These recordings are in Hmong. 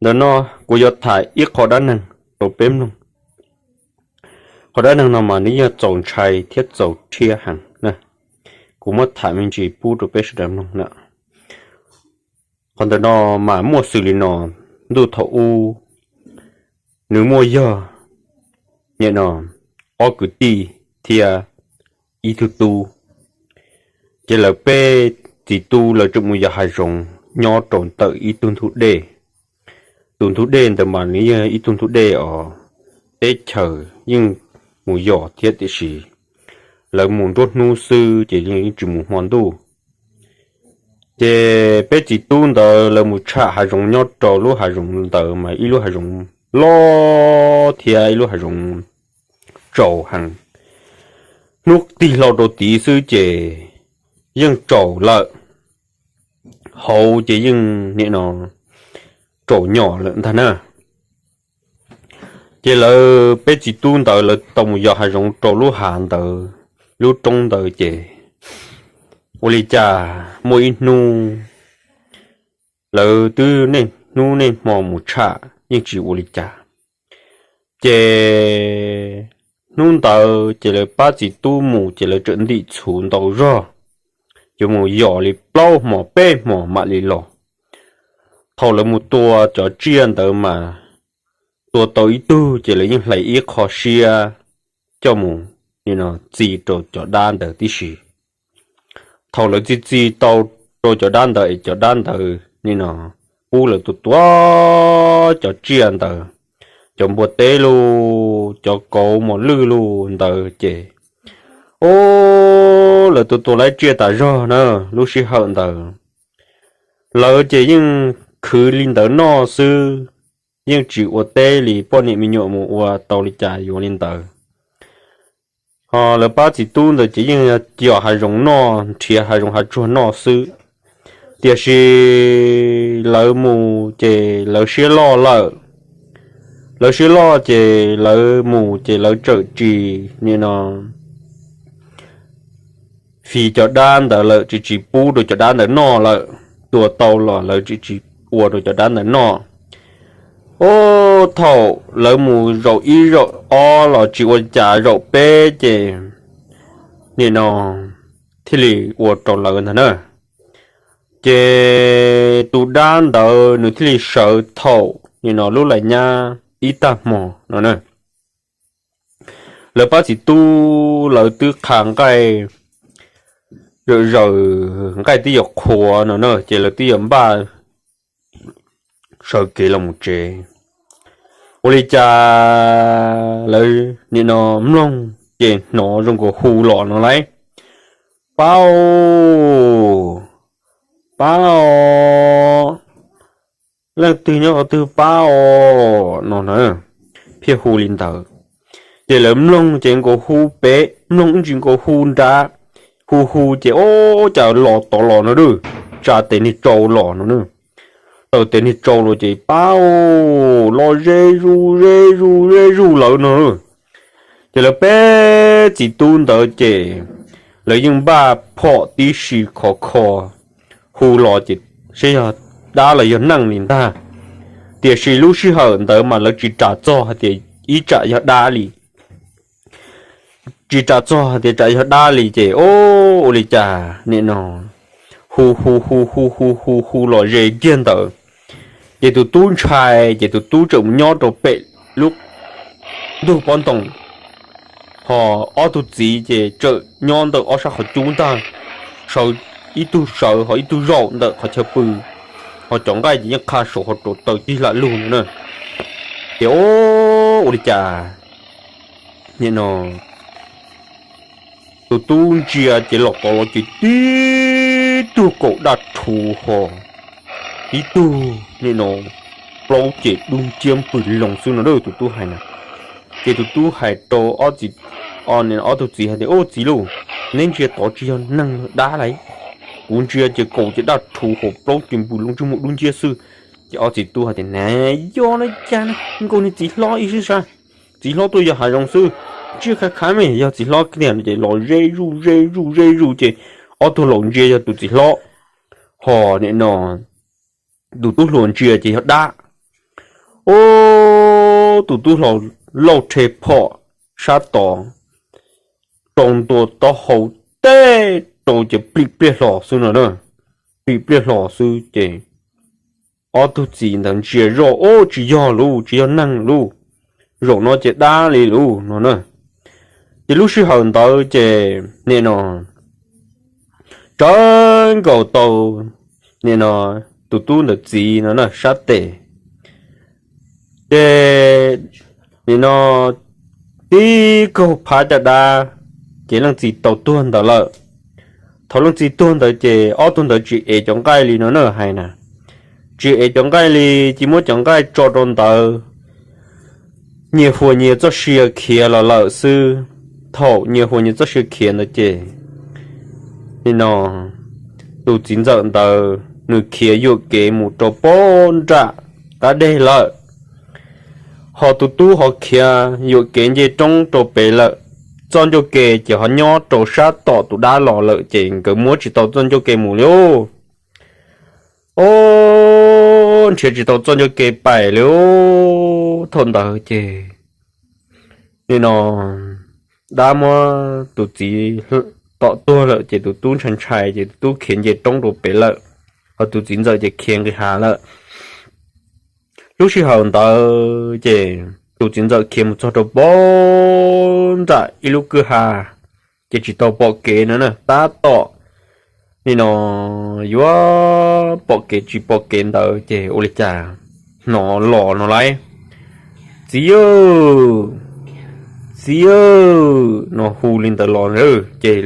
Ntawm no kuv yuav tham ib qho dab neeg rau peb mloog. Qhov dab neeg no mas nws yog txaus ntshai thiab txaus rhiab heev na. Kuv muab tham me ntsis pub rau peb sawv daws mloog na. Qhov ntawm no mas muaj xws li no: ntuj thaum ub nws muaj yog, nim no, ob kwv tij thiab ib tug tub. Ces lawv peb txiv tub lawv tseem mus yos hav zoov nyob rau ntawm ib tug ntug dej. Tus ntug dej ntawd mas nws yog ib tug ntug dej os, teb chaws yeej mus yos thiab tiam sis lawv mus nruab hnub xwb ces yeej tsis mus hmo ntuj. Ces peb txiv tub ntawd lawv mus tsham hav zoov nyob rau lub hav zoov ntawd mas ib lub hav zoov loj thiab ib lub hav zoov tsaus heev. Hnub tig hlo rau tid xwb ces yeej tsaus lawm, hauv ces yeej nim no tsaus nyom lawm ntag na. Ces lawv peb txiv tub ntawd lawv tau mus yos hav zoov rau lub hav ntawd, lub roob ntawd ces ua li cas muaj ib hnub lawv twb niaj hnub niaj hmo mus tsham yeej tsis ua li cas. Ces hnub ntawd ces lawv pab txiv tub mus ces lawv txawm ntim txhuv ntau zog, yuav mus yos li plaub hmos peb hmos mam li los. Thaum lawv mus tua cov tsiaj ntawd mas tua tau ib tug ces lawv yeej hlais ib qho siab coj mus nim no txi rau cov dab ntawd tib si. Thaum lawv txi txi tau rau cov dab ntawd es cov dab ntawd nim no pub lawv tua tua cov tsiaj ntawd, cov npua teb los, cov kauv mos lwj los ntawd ces, o, lawv tua tua lawv tsiaj tas zog na. Lub sij hawm ntawd lawv ces yeej khwv li ntawd noj xwb, yeej tsis ua teb li, poj niam me nyuam mus ua tau li cas yuav li ntawd. Ho lawv pab txiv tub ntawd ces yeej yog cog hav zoov noj, nrhiav hav zoov hav tsuag noj xwb. Tiam sis lawv mus ces lawv siab loj lawm. Lawv siab loj ces lawv mus ces lawv txawm tsis nim no fij cov dab ntawd lawm, tsis tsis pub rau cov dab ntawd noj lawm. Tua tau los lawv tsis tsis ua rau cov dab ntawd noj. Ub, thaum lawv mus zaum ib zaum ob los tsis ua cas, zaum peb ces nim no thiaj li ua rau lawv ntag na. Ces tus dab ntawd nws thiaj li sawv thaum nim no lub lais nyab ib tag hmo no na. Lawv pab txiv tub lawv twb qha nqaij, zawm zaws nqaij twb yuav qhuav no na, ces lawv twb yuav npaj sawv kev los mus tsev. Ua li cas lawv nim no mloog ces hnov zoo nkaus hu los no lauj: Pab os, pab os, leej twg nyob qhov twg pab os no na, thiaj hu li ntawd. Ces lawv mloog ces nkaus hu pem, mloog ib ntsis nkaus hu nrad, hu hu ces ub, cas los tod los no, tsa tes niag tsau los no. Taws tes niag tsau los ces pab os, los ze zuj ze zuj ze zuj lawv no. Ces lawv peb txiv tub ntawd ces lawv yeej npaj phom tib si khov kho, hu los ces saib yog dab los yog neeg li ntag. Tiam sis lub sij hawm ntawd mas lawv tsis ras txog hais tias ib tsam yog dab li, tsis ras txog hais tias tsam yog dab li ces ub, ua li cas nim no hu hu hu hu hu hu hu los ze kiag ntawd. Ces tus tub ntshai ces tus tub txawm mus nyob rau pem lub ntug pob ntoo, ho ob tug txiv ces txawm nyob ntawm ob sab qhov cub ntag, sawv ib tug sawv ho ib tug zaum ntawm qhov chaw pw, ho cov nqaij ces yeej qha saum hauv rau taws tig lam lug no na. Ces ub, ua li cas nim no tus tub ntsia ces los tod los ces tib tug kaum daj rhuv ho tib tug nim no plaub ceg dub nciab pw loo xwb no na, tus tub hais na. Ces tus tub hais rau ob tug txiv hais tias, Ub, txiv lauj, neb ntsia tod tsis yog neeg dab lauj, kuv ntsia ces kaum ceg daj rhuv ho plaub ceg pw loo ntsej muag dub nciab xwb. Ces ob txiv tub hais tias, Na, yog no cas na, nkaus niag txiv hlob ib sab, txiv hlob tuaj yos hav zoov xwb, ntsia khav khav mas yog txiv hlob tiag no. Ces los ze zuj ze zuj ze zuj ces ob tug laus ntsia yog tus txiv hlob, ho nim no tus tub hluas ntsia ces yog dab. Ub, tus tub hluas lauj rhe phom sab tod rau ntua taub hau teb rau ces plim pliaj hlo xwb no na. Plim pliaj hlo xwb ces ob tug txiv ntawd ntsia zoj, ub, tsis yog lauj, tsis yog neeg lauj, zaum no ces dab li lauj no na. Ces lub sij hawm ntawd ces nim no tsawv nkaus tau nim no tus tub ntawd txiv no na sab tes. Ces nim no tib kaug phav caj dab ces leej txiv tau tuag ntawd lawm. Thaum leej txiv tuag ntawd ces ob tug ntawd tsis ev cov nqaij li no na hais na. Tsis ev cov nqaij li, cia muab cov nqaij tso rau ntawd nyias huas nyias txoj sia khiav los lawm xwb. Thaum nyias huas nyias txoj sia khiav ntawd ces nim no tus txiv ntxawm ntawd nws khiav yuam kev mus rau pem nram qab deg lawm. Ho tus tub ho khiav yuam kev nce roob rau pem lawm. Txoj ncauj ke ces ho nyob rau sab tom tus dab los lawm ces nkawd muab tsis tau txoj ncauj ke mus li. Ub, nrhiav tsis tau txoj ncauj ke pais li. Thaum ntawd ces nim no dab muab tus txiv tom tuag lawm ces tus tub ntshai ntshai ces tus tub khiav nce roob rau pem lawm, ho tus txiv ntxawm ces khiav nqis hav lawm. Lub sij hawm ntawd ces tus txiv ntxawm khiav mus txog rau pem nram ib lub kwj ha, ces tsis tau pom kev no na, tab tom nim no yuav pom kev tsis pom kev ntawd ces ua li cas hnov los no lawm, Txiv, txiv no hu li ntawd los ces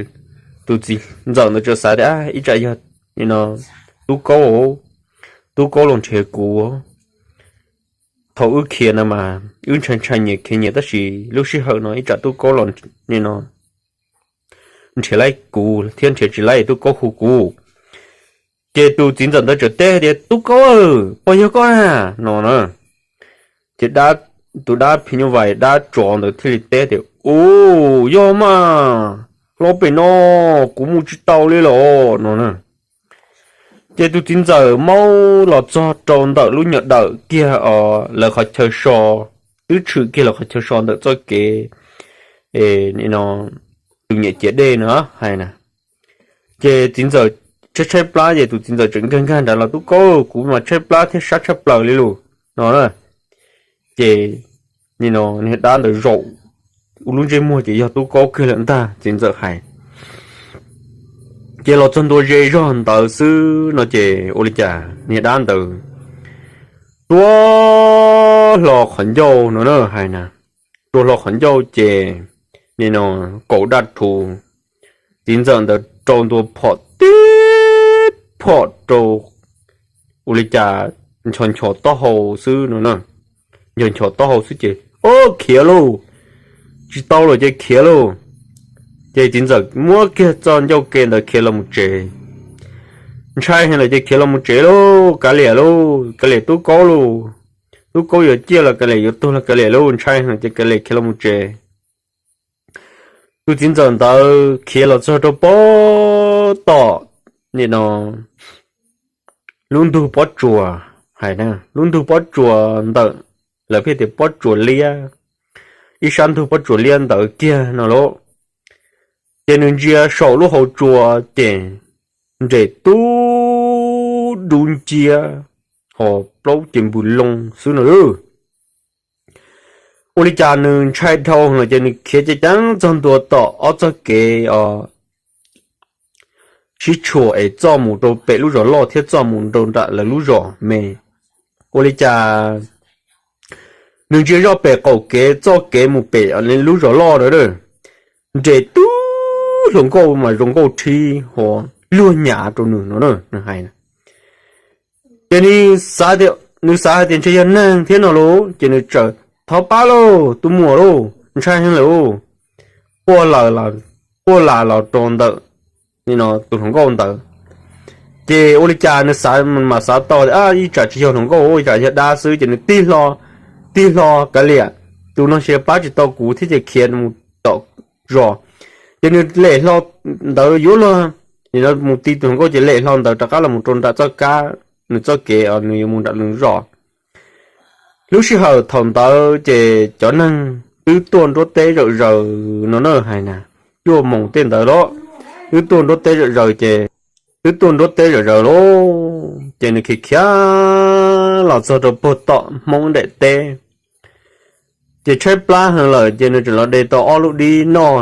tus txiv ntxawm ntawd txawm xav tias ib tsam yog nim no tub kaub, tub kaub los nrhiav kuv. Thaum wb khiav no mas wb ntshai ntshai nyias khiav nyias tab sis lub sij hawm no ib tsam tub kaub los nim no nrhiav laib kuv thiab nrhiav tsis laib tub kaub hu kuv. Ces tus txiv ntxawm ntawd txawm teb tias, Tub kaub, puas yog koj na? No na. Ces tus dab phim nyuj vais dab tsov ntawd thiaj li teb tias, Ub, yog mas, hlob pem no kuv mus tsis tau li los no na. Ces tus txiv ntxawm maub los txog rau ntawm lub nyuag dawm kiag os, lawv qhov chaw so, twb tshwm kiag lawv qhov chaw so ntawm txoj kev tus nyiam ciav dej no hais na. Ces txiv ntxawm tshaib tshaib plab ces tus txiv ntxawm tseem nkag nkag nrad los, Tub kaub, kuv mas tshaib plab thiab sab tshaj plaws li lus no na. Ces nim no niag dab ntawd zaum ua lub ntsej muag ces yog tub kaub kiag lawm ntag, txiv ntxawm hais. Ces los txog ntua ze zog ntawd xwb no ces ua li cas niag dab ntawd rua hlo qhov ncauj no na hais na, rua hlo qhov ncauj ces nim no kaum daj rhuv, txiv ntxawm ntawd rau ntua phom tib phom rau ua li cas nchos nchos taub hau xwb no na. Nchos nchos taub hau xwb ces, Ob, khiav lauj, tsis tau lawm ces khiav lauj. Ces txiv ntxawm muab kiag txoj ncauj ke ntawd khiav los mus tsev. Ntshai heev lawm ces khiav los mus tsev lauj, kav liam lauj, kav liam tub kaub lauj. Tub kaub yuav ciaj los kav liam, yuav tuag los kav liam lauj, ntshai heev ces kav liam khiav los mus tsev. Tus txiv ntxawm ntawd khiav los txog rau pem tom nim no lub ntug pob tsuas, hais na, lub ntug pob tsuas ntawm, lawv pheej tias pob tsuas liab, ib sab ntug pob tsuas liab ntawd kiag no lauj. Ces nws ntsia saum lub hauv tsua ces nres tub dub nciab, ho plaub ces npws loo xwb no lauj. Ua li cas nws ntshai dhau no ces nws khiav ceev ceev txog ntua tom ob txoj kev os, sib tshuam es txoj mus rau pem lub zos loj thiab txoj mus rau nram lawv lub zos me. Ua li cas nws ntsia zoj pem qaum kev txoj kev mus pem lub zos loj na, nres tub hluas nkauj mas zoo nkauj rhib ho luag nyav rau nws no na, nws hais. Ces nws xav hais tias ntshe yog neeg thiab no lauj, ces nws txawm, Thov pab lauj, tus muam lauj, ntshai heev lawm, quaj las los rau ntawm tus hluas nkauj ntawd. Ces ua li cas nws xav mas xav tau tias ib tsam tsis yog hluas nkauj, ib tsam yog dab xwb, ces nws tig hlo, tig hlo, Kav liam, tus no ntshe pab tsis tau kuv thiab, ces khiav mus tom zos. Ces nws lem hlo ntawd yuav luag mus ti tus hluas nkauj, ces lem hlo ntawd rov qab los mus rau nram txoj kab, nws txoj kev nws yuav mus nram nws zos. Lub sij hawm thaum ntawd ces cov neeg twb tuaj nruab teb zom zaws no na hais na, cuaj moos tej ntawd los twb tuaj nruab teb zom zaws ces, twb tuaj nruab teb zom zaws lauj, ces nws khiav khiav los txog rau puag tom Hmoob daim teb. Ces tshaib plab heev lawm ces nws tseem los de tau ob lub dib noj,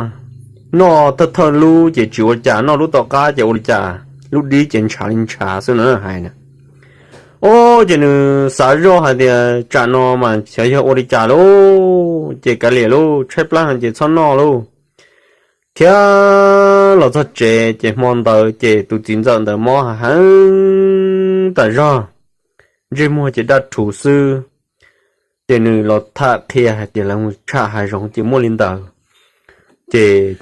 noj thawj thawj lub ces tsis ua li cas, noj lub tom qab ces ua li cas lub dib ces ntshav li ntshav xwb no hais na. Ob, ces nws xav zoj hais tias tsam no mas xyov yog ua li cas lauj, ces kav liam lauj, tshaib plab heev ces txhob noj lauj. Khiav los txog tsev ces hmo ntawd ces tus txiv ntxawm ntawd mob heev tas zog, ntsej muag ces daj rhuv xwb. Ces nws los tham qhia hais tias lawv mus tsham hav zoov ces muaj li ntawd. Ces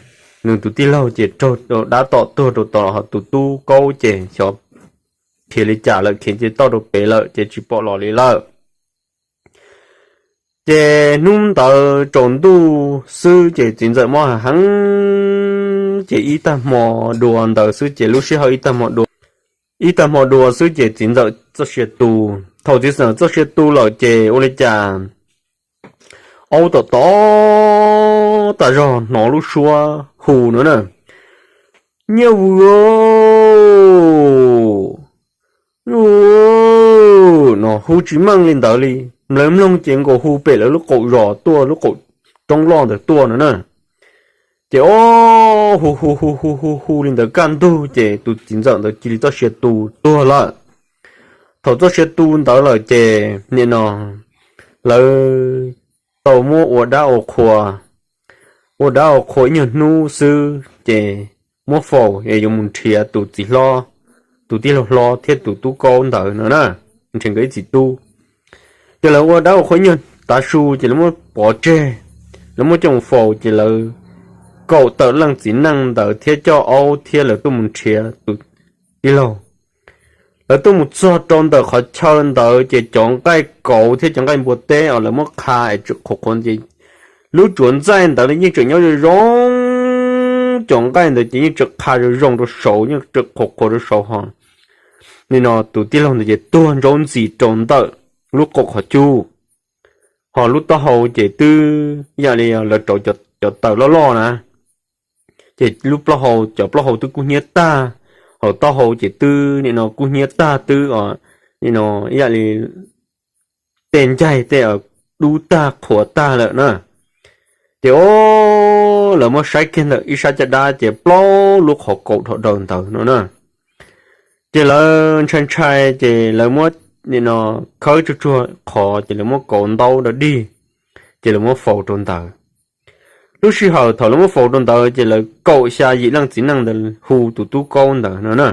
nws tus tij laug ces raug dab tom tuag rau tom, ho tus tub Kaub ces xyov khiav li cas lawm, khiav ces toj rau pem lawm ces tsis pom los li lawm. Ces hnub ntawd tsaus ntuj xwb ces txiv ntxawm mob heev, ces ib tag hmo dua ntawd xwb ces lub sij hawm ib tag hmo dua, ib tag hmo dua xwb ces txiv ntxawm txoj sia tu. Thaum txiv ntxawm txoj sia tu lawm ces ua li cas aub tom tom tas zog hnov lub suab hu no na, Nyiaj Vwm, no hu tsis meej li ntawd li, lawv mloog ces nkaus hu pem lawv lub qaum zos tuaj, lub qaum roob loj ntawd tuaj no na. Ces ob, hu hu hu hu hu hu li ntawd kaj ntug ces tus txiv ntxawm ntawd cia li txoj sia tu tuag lawm. Thaum txoj sia tu ntawd lawm ces nim no lawv tau muab ua dab ua qhua, ua dab ua qhua ib nyuag hnub xwb ces muab faus es yuav mus nrhiav tus txiv hlob, tus tij laug hlob thiab tus tub Kaub ntawd no na, nrhiav nkawd ib txiv tub. Ces lawv ua dab ua qhua ib nyuag tav su ces lawv muab pov tseg, lawv muab coj mus faus ces lawv kaum tawm leej txiv neej ntawd thiab coj aub thiab lawv tuaj mus nrhiav tus tij laug. Lawv tuaj mus txog rau ntawm qhov chaw ntawd ces cov nqaij kauv thiab cov nqaij npua teb uas lawv muab qha es tseem qhuav qhuav ces lub tsuav ntxaij ntawd yeej tseem nyob zoo zoo, cov nqaij ntawd ces yeej tseem qha zoo zoo rau saud, yeej tseem qhuav qhuav rau saud ho. Nim no tus tij laug ntawd ces tuag ntsaub ntxis rau ntawm lub qaum qhov cub, ho lub taub hau ces twb yam li lawv rauv cov taws loj loj na, ces lub plaub hau, cov plaub hau twb kub hnyiab tag, hauv taub hau ces twb nim no kub hnyiab tag twb, nim no yam li tej ncaig tej dub tag qhuav tag lawm na. Ces o, lawv muab saib kiag ntawm ib sab caj dab ces plaub lub qhov kaus dhau daws ntawd no na. Ces lawv ntshai ntshai ces lawv muab nim no khawb tsuag tsuag qhov ces lawv muab kaus ntaub da dig, ces lawv muab faus rau ntawd. Lub sij hawm thaum lawv muab faus rau ntawd ces lawv kaum xya yim leej txiv neej ntawd hu tus tub Kaub ntawd no na.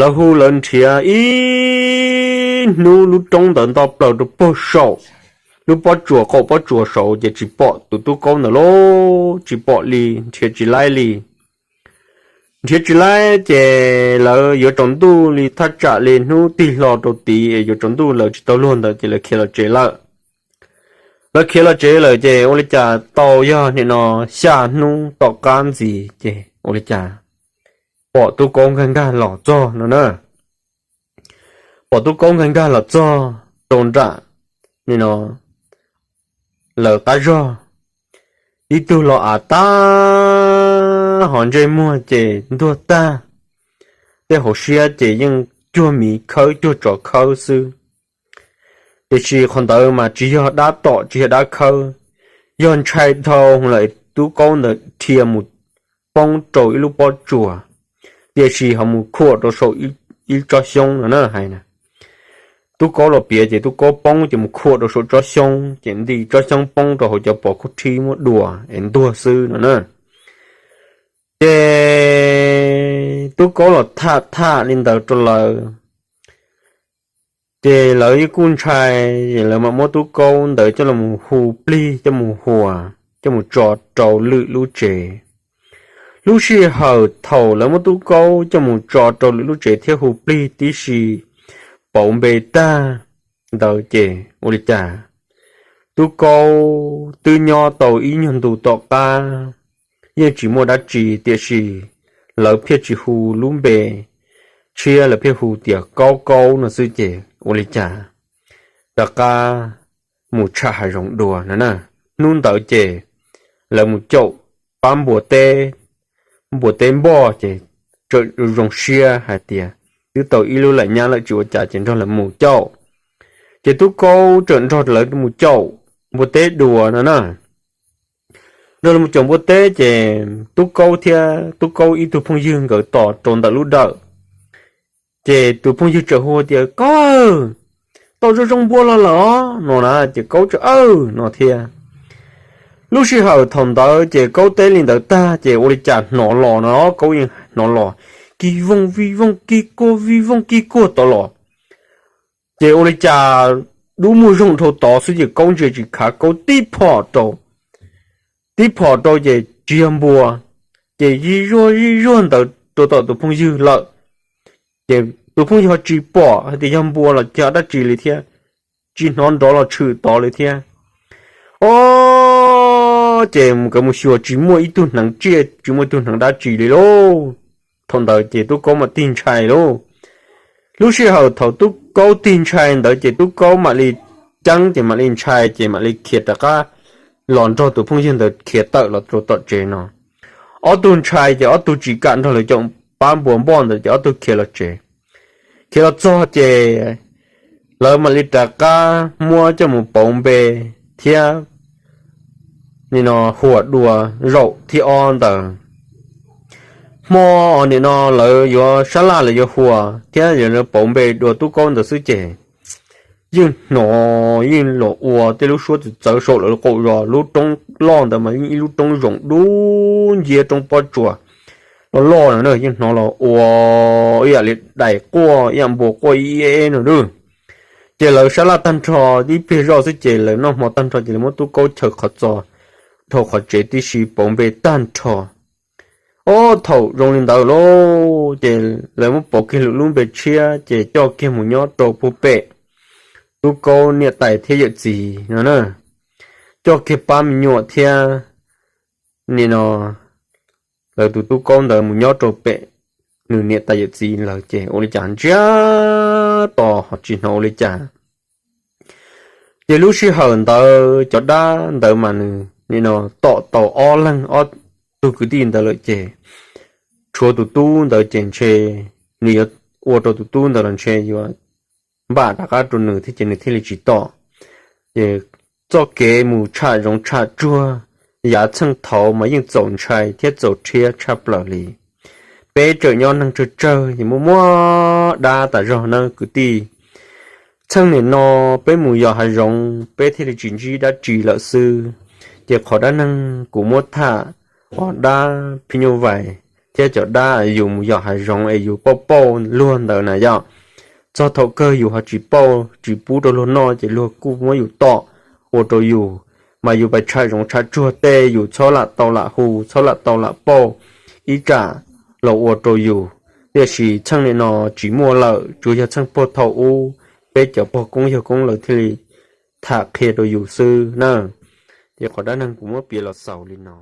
Lawv hu lawv nrhiav ib hnub lub roob ntawd nto plaws rau puag saum lub pob tsuas, qaum pob tsuas saud ces tsis pom tus tub Kaub ntawd lauj, tsis pom li, nrhiav tsis laib li. Nrhiav tsis laib ces lawv yuav tsaus ntuj li, thaj tsam li hnub tig hlo rau tid es yuav tsaus ntuj lawv tsis tau luag ntawd ces lawv khiav los tsev lawm. Lawv khiav los tsev lawm ces ua li cas tau yog nim no xya hnub tom qab ntxiv ces ua li cas pom tub Kaub nkag nkag los txog no na. Pom tub Kaub nkag nkag los txog rau nram nim no lawv qab zog, ib tug los av tag, ho ntsej muag ces ntuag tag, tej hauv siab ces yeej cuag miv khawb cuag tsov khawb xwb. Tiam sis qhov ntawd mas tsis yog dab tom tsis yog dab khawb, yog ntshai dhau lawm tub Kaub ntawd dhia mus poob rau ib lub pob tsuas, tiam sis ho mus khuam rau saum ib tsob xyoob no na hais na. Tub Kaub los piav ces tub Kaub poob ces mus khuam rau saum tsob xyoob ces nti tsob xyoob poob rau hauv cov pos khuab rhib muab dua es ntuag xwb no na. Ces tub Kaub los tham tham li ntawd rau lawv, ces lawv yeej kuj ntshai, lawv mam muab tub Kaub ntawd coj los hu plig coj mus huas coj mus tso rau lwm lub tsev. Lub sij hawm thaum lawv muab tub Kaub coj mus tso rau lwm lub tsev thiab hu plig tib si pauv npe tag ntawd ces ua li cas tub Kaub twb nyob tau ib nyuag ntu tom qab yeej tsis muaj dab tsi, tiam sis lawv pheej tsis hu lub npe tshiab, lawv pheej hu tias Kaub Kaub no xwb ces ua li cas rov qab mus tsham hav zoov dua no na. Hnub ntawd ces lawv mus caum pab npua teb, npua teb npoj ces txawm zoo siab hais tias twb tau ib lub laim nyab lawm tsis ua cas ces nrog lawv mus caum. Ces Tub Kaub txawm nrog lawv mus caum npua teb dua no na. Nrog lawv mus caum npua teb ces Tub Kaub thiab Tub Kaub ib tug phooj ywg nkawd tos rau ntawm lub dawm. Ces tus phooj ywg txawm hu tias, Koj, tau zoo zoo npua los lawm os, no na. Ces Kaub txawm aw no thiab. Lub sij hawm thaum ntawd ces Kaub teb li ntawd tag ces ua li cas hnov los no, Kaub yeej hnov los kig vooj vij vooj kig kuag vij vooj kig kuag tod los. Ces ua li cas dub muag zoog dhau tod xwb ces Kaub ntsia tsis khav, Kaub tib phom rau, tib phom rau ces tsis yog npua, ces zij zuag zij zuag ntawd rau tom tus phooj ywg lawm. Ces tus phooj ywg ho tsis pom hais tias yog npua los yog dab tsi li thiab, tsis hnov nrov los tshwm tod li thiab. O, ces mus kawv mus xyuas tsis muaj ib tug hneev tsiaj tsis muaj ib tug hneev dab tsi li lauj. Thaum ntawd ces Tub Kaub mam tig ntshai lauj. Lub sij hawm thaum Tub Kaub tig ntshai ntawd ces Tub Kaub mam li ceeb ces mam li ntshai ces mam li khiav rov qab los nrog tus phooj ywg ntawd khiav tawm los rau tom tsev no. Ob tug ntshai ces ob tug tsis kam nrog lawv caum pab npua npoj ntawd ces ob tug khiav los tsev. Khiav los txog ces lawv mam li rov qab muab coj mus pauv npe thiab nim no huam dua zaum thib ob ntawd. Hmo nim no lawv yuav sab laj lawv yuav huam thiab yuav pauv npe dua Tub Kaub ntawd xwb ces yeej hnov yeej los ua tej lub suab txawv txawv saum lawv qaum zos, lub roob loj ntawd mas yeej ib lub roob zoov dub nciab roob pob tsuas loj loj no na, yeej hnov los ua ib yam li dais quaj ib yam npua quaj ib eb no na. Ces lawv sab laj tag nrho ib pliag zoj xwb ces lawv noj hmo tag nrho ces lawv muab Tub Kaub chaws qhov txos dhau qhov tsev tib si pauv npe tag nrho. Ob, thaum zoo li ntawd lauj ces lawv muab pauv kiag lwm lub npe tshiab ces coj kiag mus nyob rau puag pem Tub Kaub niam tais thiab yawm txiv no na, coj kiag pab me nyuam thiab nim no lawv tus Tub Kaub ntawd mus nyob rau pem nws niam tais yawm txiv lawm ces ua li cas ntsiag to ho tsis hnov ua li cas. Ces lub sij hawm ntawd cov dab ntawd mas nws nim no tom tau ob leeg ob tug kwv tij ntawd lawm ces tshuav tus tub ntawd ces ntshe nws yuav ua rau tus tub ntawd los ntshe yuav npam rov qab rau nws thiab ces nws thiaj li tsis tom. Ces txoj kev mus tsham zoov tsham tsuag yav txheej thaud mas yeej txaus ntshai thiab txaus rhiab tshaj plaws li. Peb tseem nyob neeg tsawg tsawg ces muaj muaj dab tas zog nawb kwv tij. Txheej nim no peb mus yos hav zoov peb thiaj li tsis ntsib dab tsi lawm xwb. Ces qhov dab neeg kuv muab tham, qhov dab phim nyuj vais thiab cov dab yus mus yos hav zoov es yus pauj pauj luag ntawd na yom, txog thaum kawg yus ho tsis pauj tsis pub rau luag noj ces luag kuj muab yus tom ua rau yus, mas yus pais tsham zoov tsham tsuag tej yus txhob lam tau lam hu txhob lam tau lam pauj ib tsam los ua rau yus. Tiam sis txheej nim no tsis muaj lawm, tsuas yog txheej puag thaum ub peb cov pog koob yawg koob lawv thiaj li tham qhia rau yus xwb na. Ces qhov dab neeg kuv muab piav los xaus li no.